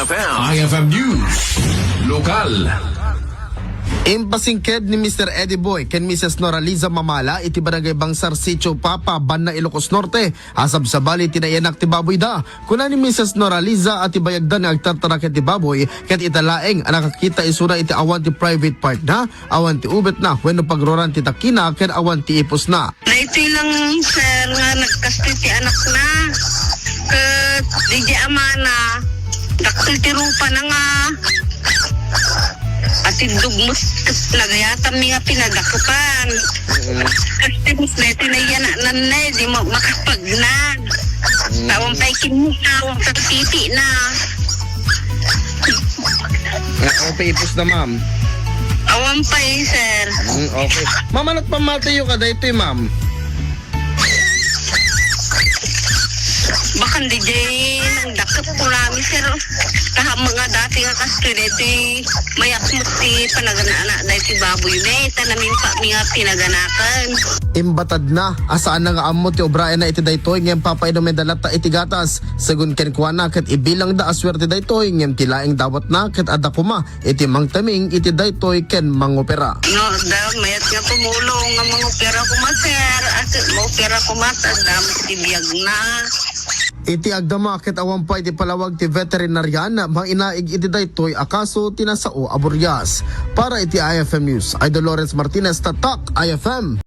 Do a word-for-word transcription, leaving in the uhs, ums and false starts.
I F M News, Lokal. Impasingked ni Mister Eddie Boy ken Missus Noraliza Mamala iti Barangay Bangsar, Sitio Papa, Banna, Ilocos Norte, a sabsabali ti naiyanak ti baboyda. Kuna ni Missus Noraliza a ti bayagda nga agtartara ket ti baboy ket ita laeng a nakakita isuna iti awan ti private partna, awan ti ubetna wenno pagruaran ti takkina ken awan ti ipusna. Daytoy lang, sir, nga nagkasdi ti anakna. Ket didiay amana, dakkel ti rupana nga atiddog met ket nagayatanmi nga pinadaketan. Mm. Kasdi met daytoy naiyanakan, nay, di ma-, makapagnag. Mm. Tawon pay kinita, awan pay pipina. Ah, okay, ipusna, ma'am. Awan pay, sir. Mm, okay. Ma'am, ani't pammatiyo kadaytoy, ma'am? Bakan didiay nangdakep kunami, sir. Kaha nga dati nga kastoy daytoy, mayat met ti panagan-anak daytoy baboy, may tanamin pa mi nga pinaganakan. Imbatadna a saanna nga ammo ti obraenna iti daytoy ngem papainumenda latta iti gatas. Segun kenkuana ket ibilangda a suerte daytoy ngem ti laeng dawatna ket adda koma iti mangtaming iti daytoy ken mangopera. No, da, mayat nga tumulong nga mangopera koma, sir. At mangopera koma, ta damo ti biagna. Iti agdama ket awan pay ti palawag ti veterinarian, manginaig iti daytoy a kaso ti nasao a burias. Para iti I F M News, Idol Lawrence Martinez, Tatak I F M.